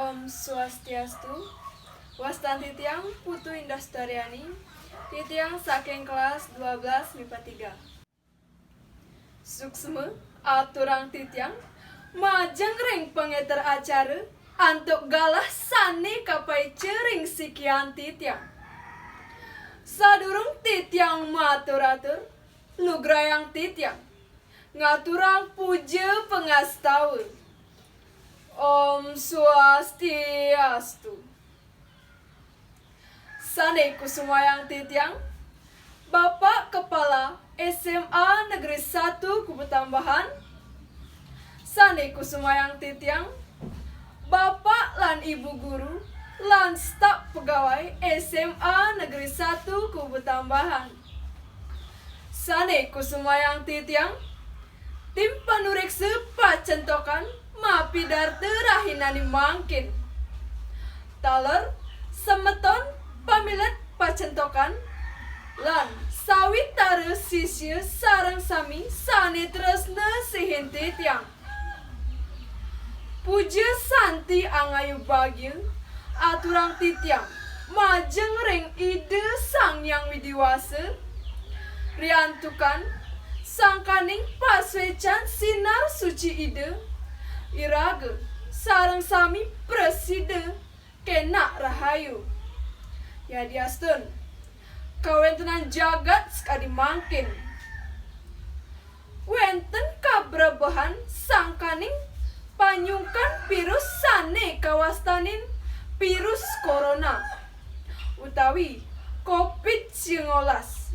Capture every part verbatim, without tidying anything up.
Om Swastiastu. Wastan titiang Putu Indah Sudaryani, titiang saking kelas dua belas mipa tiga. Suksma aturang titiang majeng ring pangéter acara antuk galah sané kapaica ring sikian titiang. Sadurung titiang matur-atur, lugrayang titiang ngaturang puja pangastawa. Om Swastiastu. Sané kusumayang titiang, Bapak Kepala S M A Negeri satu Kubutambahan. Sané kusumayang titiang, Bapak lan Ibu guru lan staf pegawai S M A Negeri satu Kubutambahan. Sané kusumayang titiang, tim panuréksa pacentokan mapidarta rahinané mangkin. Taler semeton pamilet pacentokan lan sawitara sisya sareng sami sané tresna sihin titiang. Puja santi angayu bagia aturang titiang majeng ring Ida Sang Hyang Widi Wasa, riantukan sangkaning pasuécan sinar suci Ida, iraga sareng sami prasida kénak rahayu. Yadiastun kawéntenan jagat sakadi mangkin, wénten kabrebehan sangkaning panyungkan virus sané kawastanin virus corona utawi covid sangalas.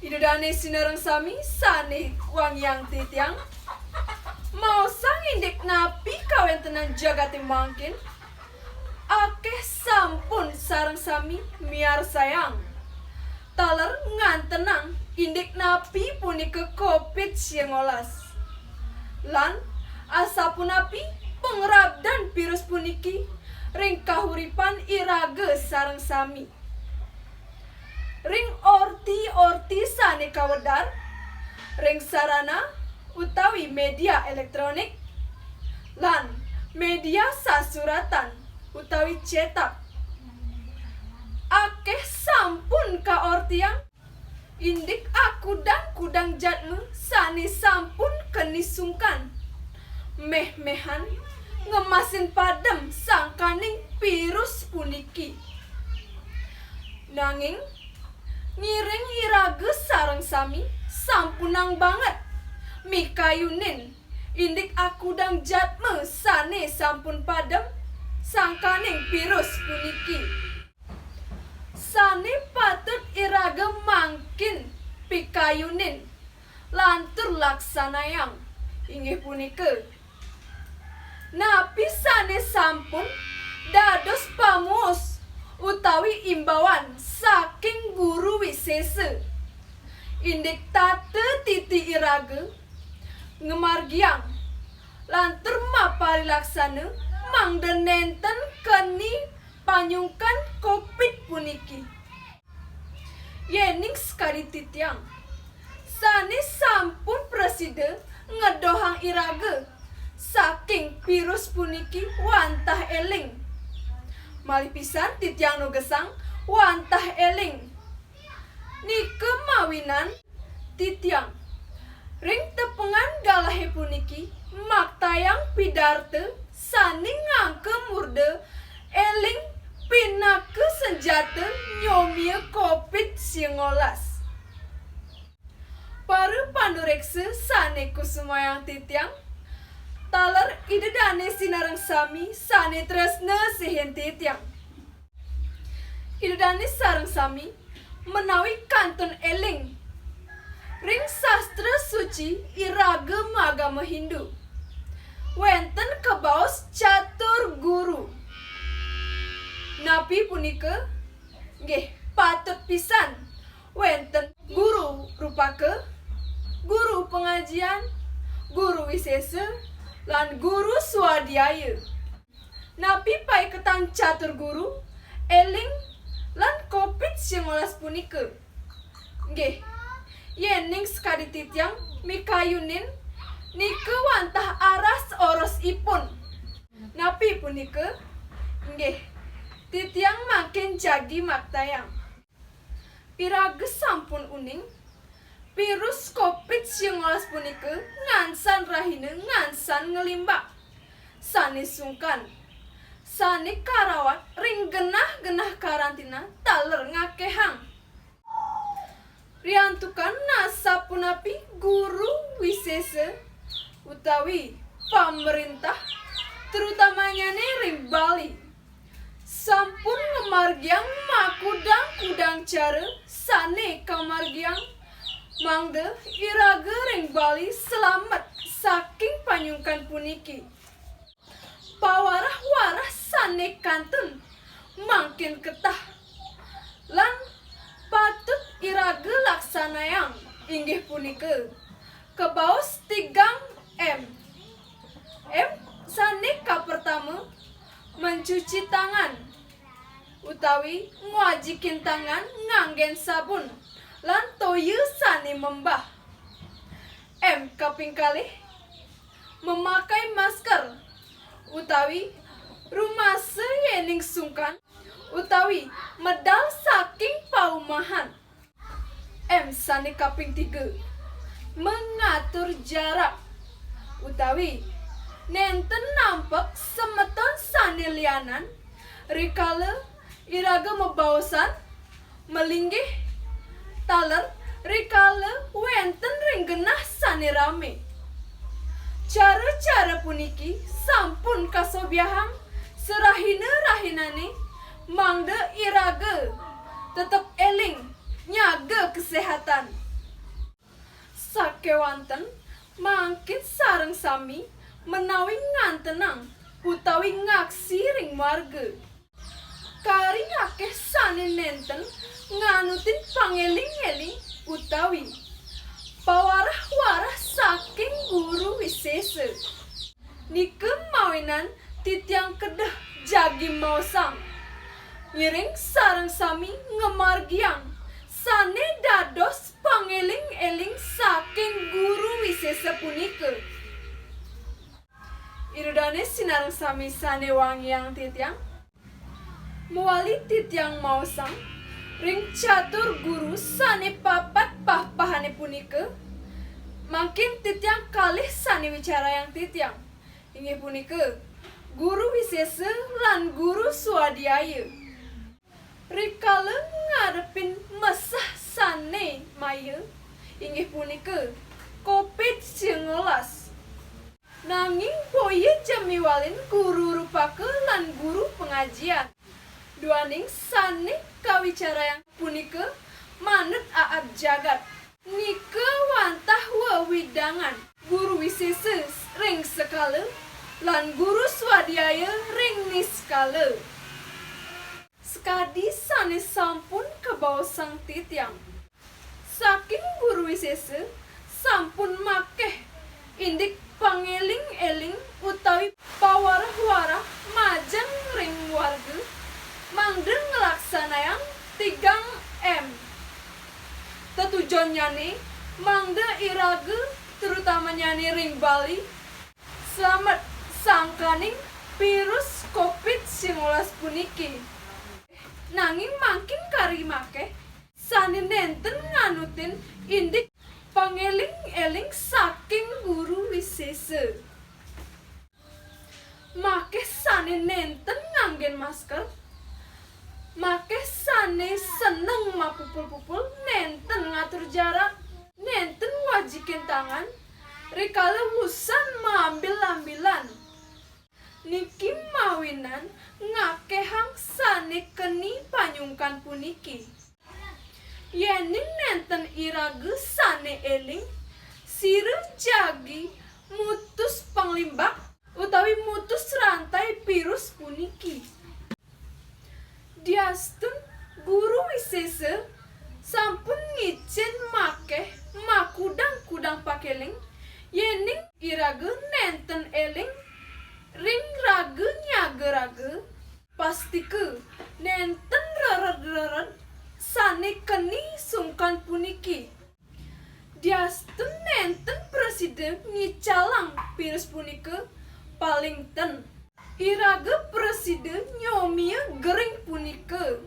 Ida dané sinareng sami sané wangiang titiang, maosang indik napi kawéntenan jagaté mangkin, akéh sampun sareng sami miarsayang taler ngantenang indik napi punika covid sangalas. Lan asapunapi pangrabdan virus puniki ring kahuripan iraga sareng sami. Ring orti-orti sané kawedar, ring sarana utawi média éléktronik, lan média sasuratan utawi cetak. Akéh sampun kaortiang indik akudang-kudang jadma sané sampun keni sungkan méh-méhan ngemasin padem sangkaning virus puniki. Nanging ngiring iraga sareng sami sampunang banget mikayunin indik akudang jadma sané sampun padem sangkaning virus puniki. Sané patut iraga mangkin pikayunin lan tur laksanayang, inggih punika napi sané sampun dados pamuus utawi imbauan saking guru wisésa. Indik tata titi iraga ngamargiang lan tur maparilaksana mangda nénten keni panyungkan covid puniki. Yéning sakadi titiang, sané sampun prasida ngedohang iraga saking virus puniki wantah éling. Malih pisan titiang nugesang wantah éling. Nika mawinan titiang ring tepengan galahé puniki maktayang pidarta sané ngangka murda éling pinaka senjata nyomia covid sangalas. Para panuréksa sané kusumayang titiang, taler Ida dané sinareng sami sané tresna sihin titiang. Ida dané sareng sami menawi kantun éling. Ring sastra suci iraga magama Hindu, wénten kabaos catur guru. Napi punika? Nggih, patut pisan. Wénten guru rupaka, guru pangajian, guru wisésa, lan guru swadhyaya. Napi paiketan catur guru, éling, lan covid sangalas punika? Nggih, yéning sakadi titiang mikayunin nika wantah aras orosipun Napi punika? Inggih, titiang mangkin jagi maktayang. Iraga sampun uning, virus covid siang welas punika ngansan rahina, ngansan nglimbak. Sane sungkan, sane karawat ring genah-genah karantina taler ngakehang. Riantukan nasapunapi Guru Wisesa utawi pamerintah, terutamanyane ring Bali, sampun ngamargiang makudang-kudang cara sane kamargiang mangda iraga ring Bali slamet saking panyungkan puniki. Pawarah-warah sane kantun mangkin ketah lan patut iraga laksanayang, inggih punika kabaos tigang M. M sane kapertama, mencuci tangan utawi ngwajikin tangan nganggen sabun lan toya sane membah. M kaping kalih, memakai masker utawi rumasa yening sungkan utawi medal saking paumahan. M sane kaping tiga, mengatur jarak utawi nenten nampek semeton sane lianan rikala iraga mabaosan, malinggih, taler rikala wenten ring genah sane rame. Cara-cara puniki sampun kasobiahang sarahina-rahinane mangda iraga tetep eling nyaga kesehatan. Sakewanten mangkin sareng sami menawi ngantenang utawi ngaksi ring marga. Kari akeh sane nenten nganutin pangeling-eling utawi pawarah-warah saking Guru Wisesa. Nika mawinan titiang kedeh jagi maosang, ngiring sareng sami ngamargiang sane dados pangeling-eling saking Guru Wisesa punika. Ida dane sinareng sami sane wangiang titiang, mawali titiang maosang ring catur guru sane papat pahpahane punika, mangkin titiang kalih sane wicarayang titiang, inggih punika Guru Wisesa lan Guru Swadhyaya. Rikala ngadepin meseh sane maya, inggih punika covid siangolas. Nanging boya ja miwalin guru rupaka lan guru pangajian. Duaning sane kawicarayang punika manut aat jagat. Nika wantah wewidangan Guru Wisesa ring sekala lan Guru Swadhyaya ring niskala. Sakadi sane sampun kabaosang titiang, saking Guru Wisesa sampun makeh indik pangeling-eling utawi pawarah-warah majeng ring warga mangda nglaksanayang tigang M. Tetujonnyane mangda iraga, terutamanyane ring Bali, slamet sangkaning virus covid siangolas puniki. Nanging mangkin kari makeh sane nenten nganutin indik pangeling-eling saking Guru Wisesa. Makeh sane nenten nganggen masker, makeh sane seneng mapupul-pupul, nenten ngatur jarak, nenten wajikin tangan, rikala wusan maambil-ambilan. Niki mawinan ngakehang sane keni panyungkan puniki. Yening nenten iraga sane eling, sira jagi mutus panglimbak utawi mutus rantai virus puniki. Diastun Guru Wisesa sampun ngicen makeh makudang-kudang pakeling, yening iraga nenten eling ring raga nyaga raga, pastika nenten rered-rered sane keni sungkan puniki. Diastun nenten prasida ngicalang virus punika, paling ten. Iraga prasida nyomia gering punika.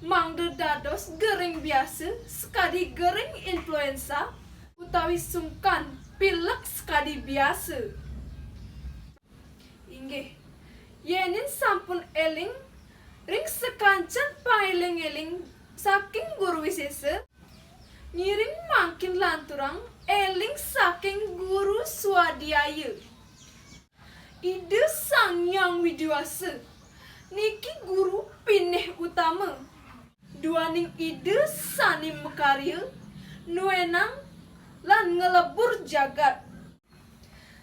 Mangda dados gering biasa sakadi gering influenza utawi sungkan pilek sakadi biasa. Inggih, yening sampun eling ring sakancan paeling-eling saking Guru Wisesa, ngiring mangkin lanturang eling saking Guru Swadhyaya. Ida Sang Hyang Widi Wasa niki guru pinih utama. Duaning Ida sane makarya, nuenang, lan nglebur jagat.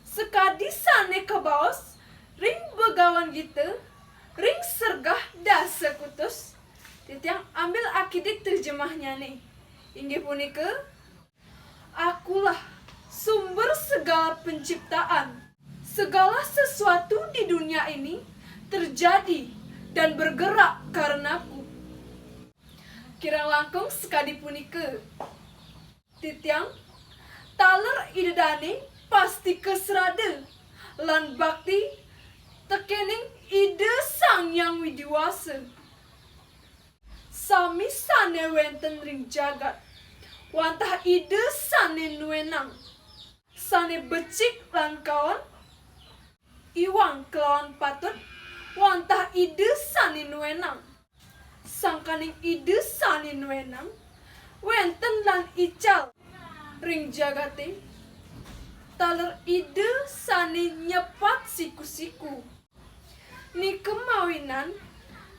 Sakadi sane kabaos ring Bhagawad Gita, ring sergah dasa kutus, titiang ambil akidik terjemahnyane. Inggih punika, "Akulah sumber segala penciptaan. Segala sesuatu di dunia ini terjadi dan bergerak karenaku." Kirang langkung sakadi punika. Titiang, taler Ida dane pastika srada lan bakti tekening Ida Sang Hyang Widi Wasa. Sami sane wenten ring jagat, wantah Ida sane nuenang, sane becik lan kaon, iwang kelawan patut, wantah Ida sane nuenang. Sangkaning Ida sane nuenang, wenten lan ical ring jagate, taler Ida sane nyepat siku-siku. Nika mawinan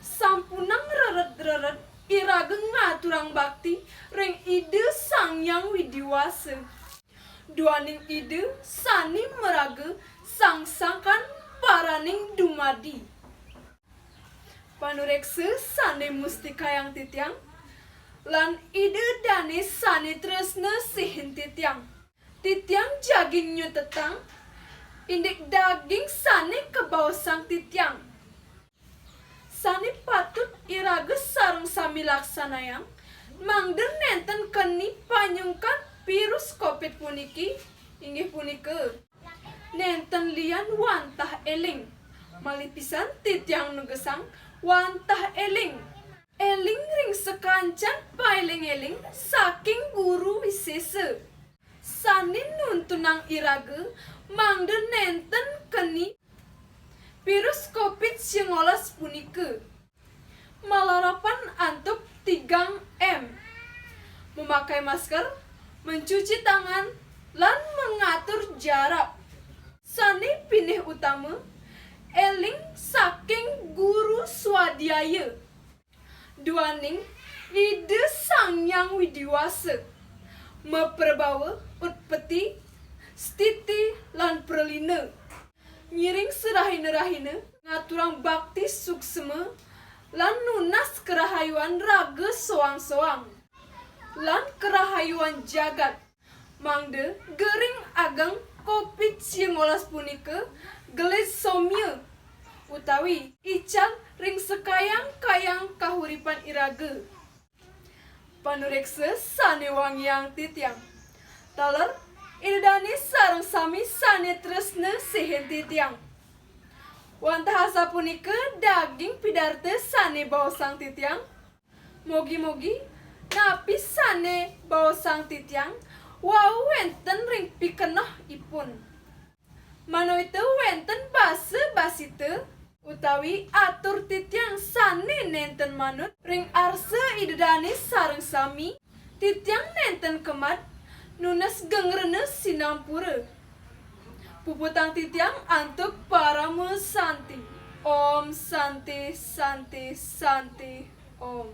sampunang rered-rered iraga ngaturang bakti ring Ida Sang Hyang Widi Wasa. Duaning Ida sane maraga sang sangkan paraning dumadi. Panureksa sane mustikayang titiang, lan Ida dane sane tresna sihin titiang. Titiang jagi nyutetang indik daging sane kabaosang titiang. Sane patut iraga sareng sami laksanayang, mangda nenten keni panyungkan virus covid puniki, inggih punika, nenten lian wantah eling, malih pisan titiang nugesang wantah eling. Eling ring sakancan paeling-eling saking Guru Wisesa. Sane nuntunang iraga mangda nenten keni virus covid sangalas punika. Malarapan antuk tigang M. Memakai masker, mencuci tangan, lan mengatur jarak. Sane pinih utama, eling saking Guru Swadhyaya. Duaning Ida Sang Hyang Widi Wasa, maprabawa utpeti, stiti, lan pralina. Ngiring sarahina-rahina ngaturang bakti suksma lan nunas karahayuan raga soang-soang lan karahayuan jagat. Mangda gering ageng covid sangalas punika gelis somya utawi ical ring sakayang-kayang kahuripan iraga. Panureksa sane wangiang titiang. Taler, Ida dane sareng sami sane tresna sihin titiang. Wantah asapunika daging pidarta sane baosang titiang. Mogi-mogi napi sane baosang titiang wau wenten ring pikenohipun. Manawita wenten basa-basita utawi atur titiang sane nenten manut ring arsa Ida dane sareng sami, titiang nenten kemad nunas gengrena sinampura. Puputang titiang antuk parama santi. Om Santi, Santi, Santi, Om.